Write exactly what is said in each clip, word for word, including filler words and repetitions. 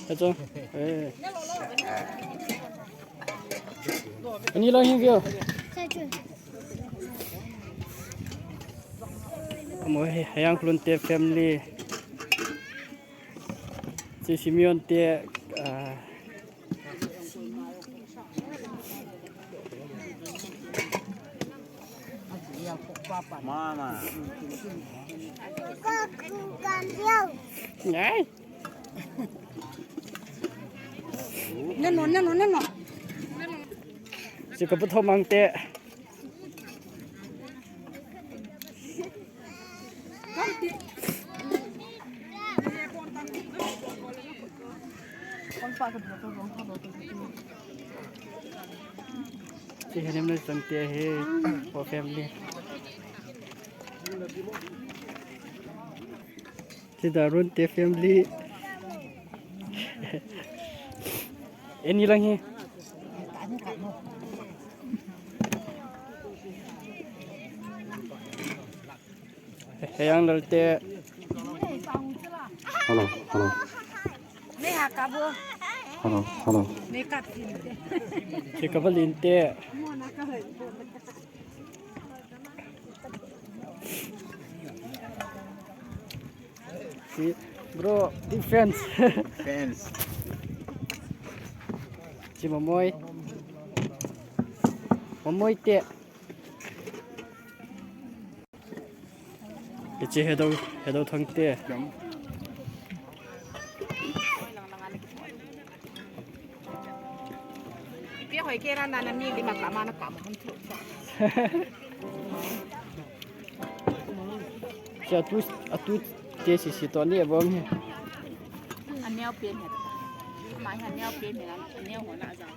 Acha. Eh. Ani lang hin view. Amo he, Hayang Khulun te family. Si Simeon te, ah, Mama. Ngai. Neno, neno, neno. Si ka pu Thomang te. Si henem na chang te he, for family. Si Darun te family. Ani lang he. Hayang Lal te. Hello, hello. Hello, hello. Si Kavalin te. Si bro, big fans. Fans. Si Mamoi. Mamoi te. Hiche Hedo, Hedo Thang te. Cha tu, atu te sisi to ni bom he. Aneo pen he. Ama he aneo pen he, aneo ho na ja.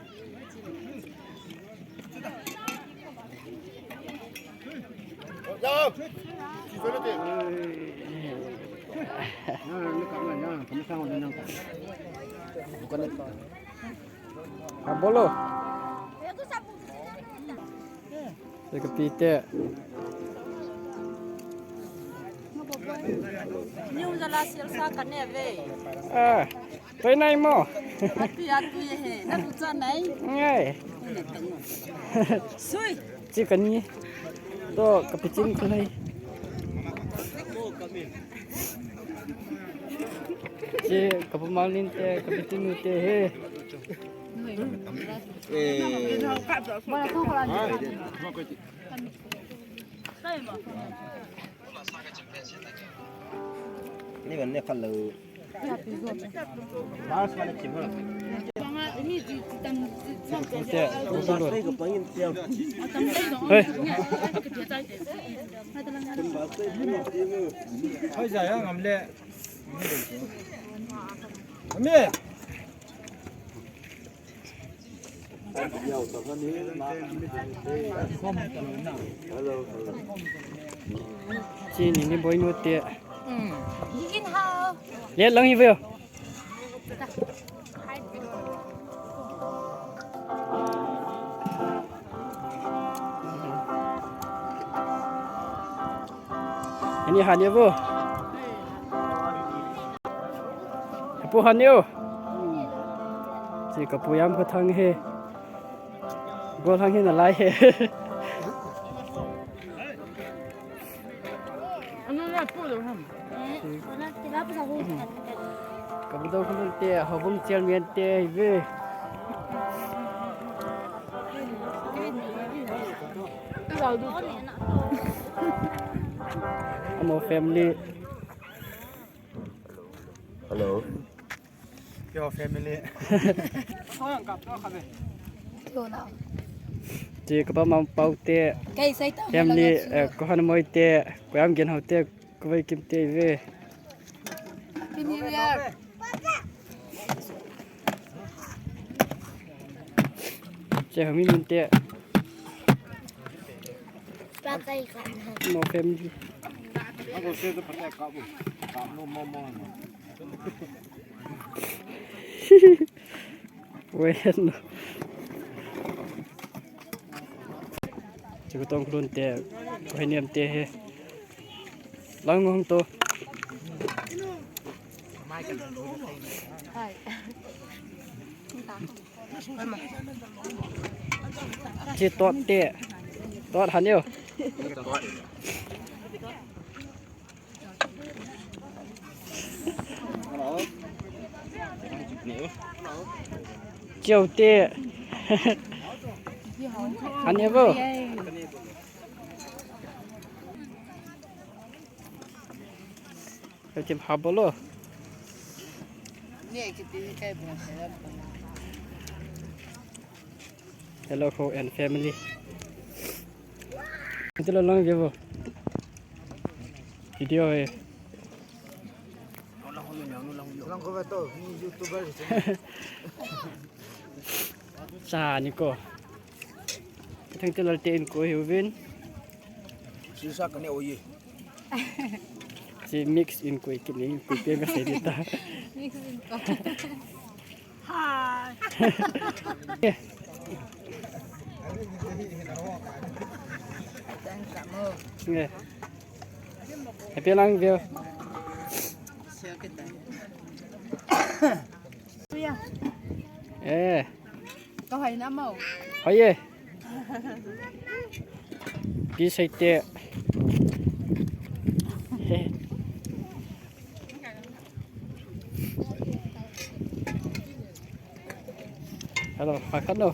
Ah, bolo. Te kapi te. Niu jala silsa kane ve. Ah. Toi nai mo. Atu, atu ye he. Na tu cha nai. Ngai. Sui. Chi kani. To kapi chin khulai. Chi kapu Malin te, kapi chin te he. Eh. Ni ban ne khat lo. Mars wala chim ha. Hey. Hoi ja ya ngam le. Ami. Chini ni boinu te. Hmm. Let lang hi ve. Ani hani vo. Pu han yo. Chi kapu Yam Kho Thang he. Gol hang he nalai he. Kapu Dou Khun te, Houbung chairman te, hi ve. Amo family. Hello. Your family. Ti kapa Mampau te. Family, eh, Kohan Moi te, Koyam Gen Hau te, Kovai Kim te ve. Happy New Year. Che hami mun te. Mo family. Bueno. Chu tong khulun te, ko he niam te he. Lang hung to. Chi tot te. Tot han yo. Chiu te. Han yo bo. Ka chim ha bolo. Hello, ho and family. Ito lang lang vivo. Video eh. Lang ko ba to? Ni YouTuber. Sa ni ko. Thang te lal te in ko hiuvin. Sisa kane oye. Si mix in ko ikit ni ko pe ka sai dita. Mix in ko. Hi. Nge. Happy lang view. Eh. Ka hoi na mo. Hoi ye. Pi sai te. Hello, hai khat no.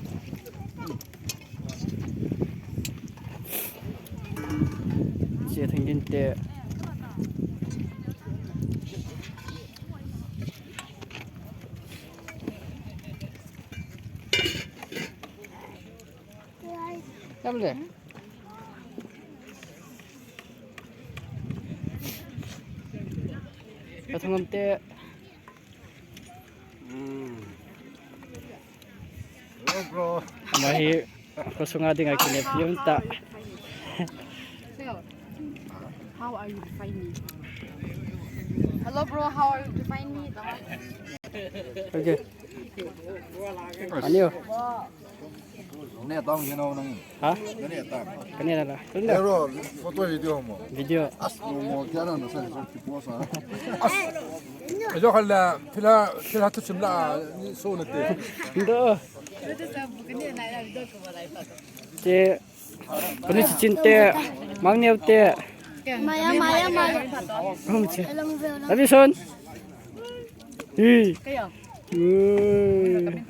Chia thang din te. Lam le. Ka thangam te. Hello, bro. Mahi, ko sunga ding a kine piu ta. How are you finding? Hello, bro. How are you finding? Okay. Anio. Ne tang ye nau nang. Ha? Ne tang. Kane la la. Hello, photo video mo. Video. As mo mo kya na na sa so ki po sa. As. Yo khala thila thila tu simla ni so na te. Ndo. Te. Kani chi chin te. Mang neo te. Maya, maya, maya. Hum chi. Alam veo la. Abi son. Hi. Kayo. Hmm.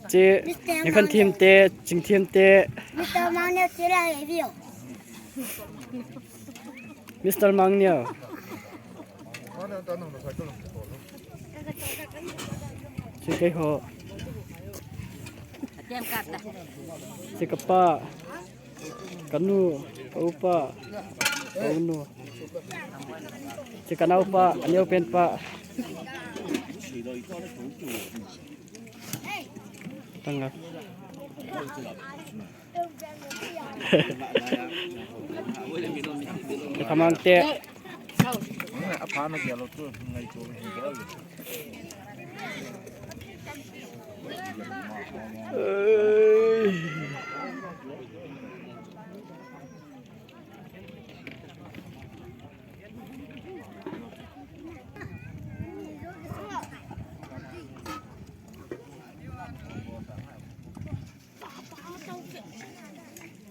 Che, ni kan thim te, ching thim te. Mister Mang Neo, che la review. Mister Mang Neo. Che keiho. Che kapa. Kanu, ka upa, ka unu. Che ka naopa, ka neopenpa. Tanga. Che ka mang te.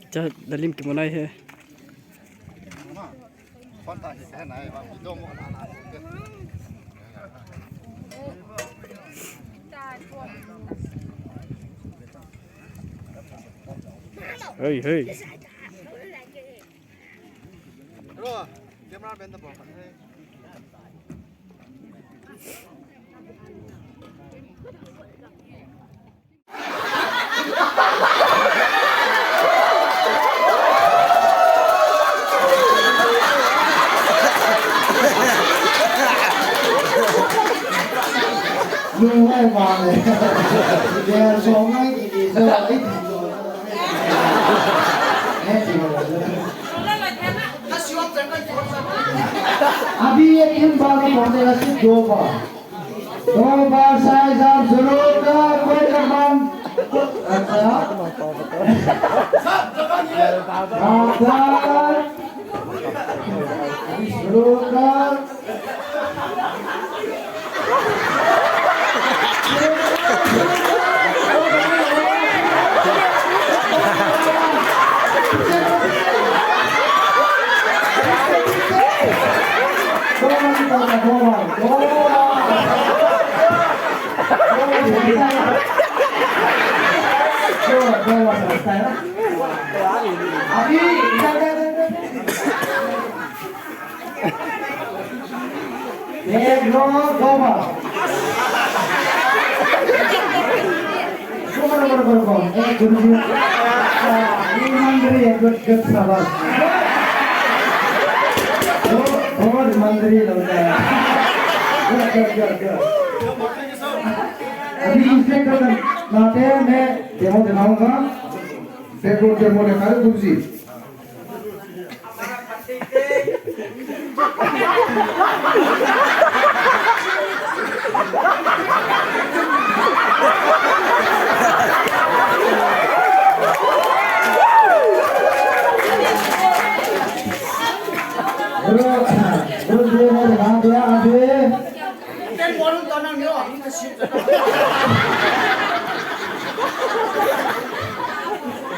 Cha, dalim kimu nai he. Hey, hey. Bro, camera bend the ball. Lu hai ma le. Dia so ngai ki ni so ai ti so. Hai ti ma. Abhi ek din baal ko bahut jayada sukh hua. Dou baar sa exam shuru hua, koi kaam. Acha. Acha. Acha. Pedro Goma. Come on, come on, come on, come on. Eh, Guruji. Ah, ये मंत्री है, good, good, शाबाश. बहुत, बहुत मंत्री लोग हैं. Good, good, good, good. अभी इंस्पेक्टर नाते मैं डेमो दिखाऊंगा. बैकग्राउंड डेमो दिखाओ गुरुजी.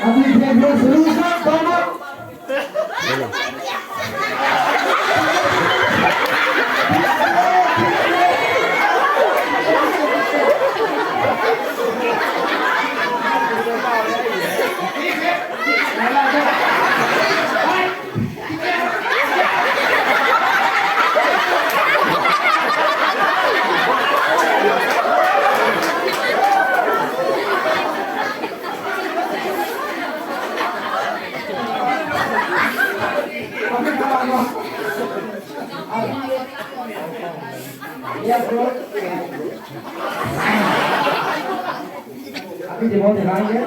अभी देखो शुरू से दोनों। अभी demo दिखाएंगे।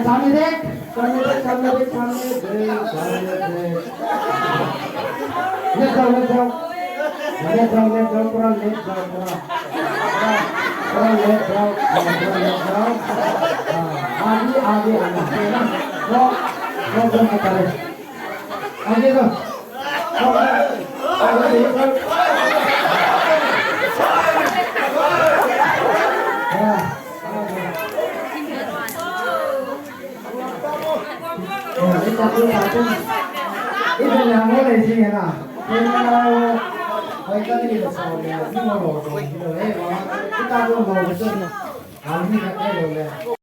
सामने देख, सामने देख, सामने देख, सामने देख, सामने देख। Left जाओ, left जाओ। Left जाओ, left जाओ, पूरा left जाओ, पूरा। पूरा left जाओ, हाँ, पूरा left जाओ। हाँ, आगे, आगे आना, ठीक है ना? Walk, walk करना पड़े। आगे जाओ।